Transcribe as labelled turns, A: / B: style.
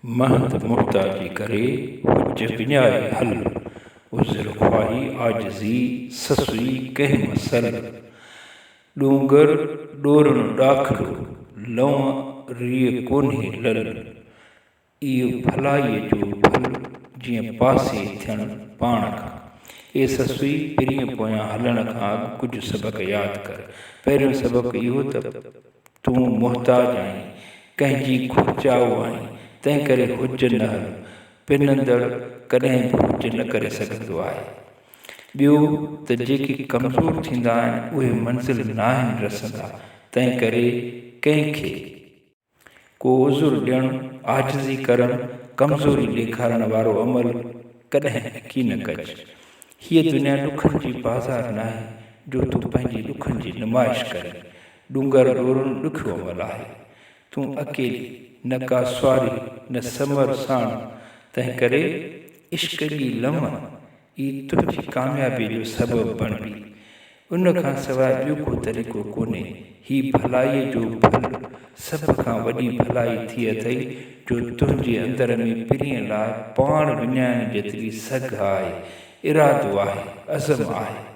A: مهند محتاجي ڪري، حج وڃائي هل. عذر خواهي عاجزي، سسئي ڪنهن م سل. ڏونگر ڏورڻ ڏاکڙو، لنء ريء ڪونهي لل. اهو ڀلائيء جو ڦل، جيئن پاسي ٿيڻ پاڻ کان. اي سسئي! پرينء پويان هلڻ کان اڳ ڪجهه سبق ياد ڪر. پهريون سبق اهو ته تون محتاج آهين، ڪنهن جي گهرجائو آهين، تنهنڪري حج نه هل. پنندڙ ڪڏهن به حج نه ڪري سگهندو آهي. ٻيو ته جيڪي ڪمزور ٿيندا آهن، اهي منزل ناهن رسندا، تنهنڪري ڪنهن کي. ڪو عذر ڏيڻ، عاجزي ڪرڻ، ڪمزوري ڏيکارڻ وارو عمل ڪڏهن به ڪين ڪج. هيء دنيا ڏکن جي بازار ناهي جو تون پنهنجي ڏکن جي نمائش ڪرين. ڏونگر ڏورڻ ڏکيو عمل آهي. تون اڪيلي، نه ڪا سواري، نه ثمر ساڻ، تنهنڪري عشق جي لم ئي تنهنجي ڪاميابيء جو سبب بڻبي. ان کان سواء ٻيو ڪو طريقو ڪونهي. هي ڀلائيء جو ڦل سڀ کان وڏي ڀلائي ٿي اٿئي جو تنهنجي اندر ۾ پرينء لاء پاڻ وڃائڻ جيتري سگهه آهي، ارادو آهي، عزم آهي.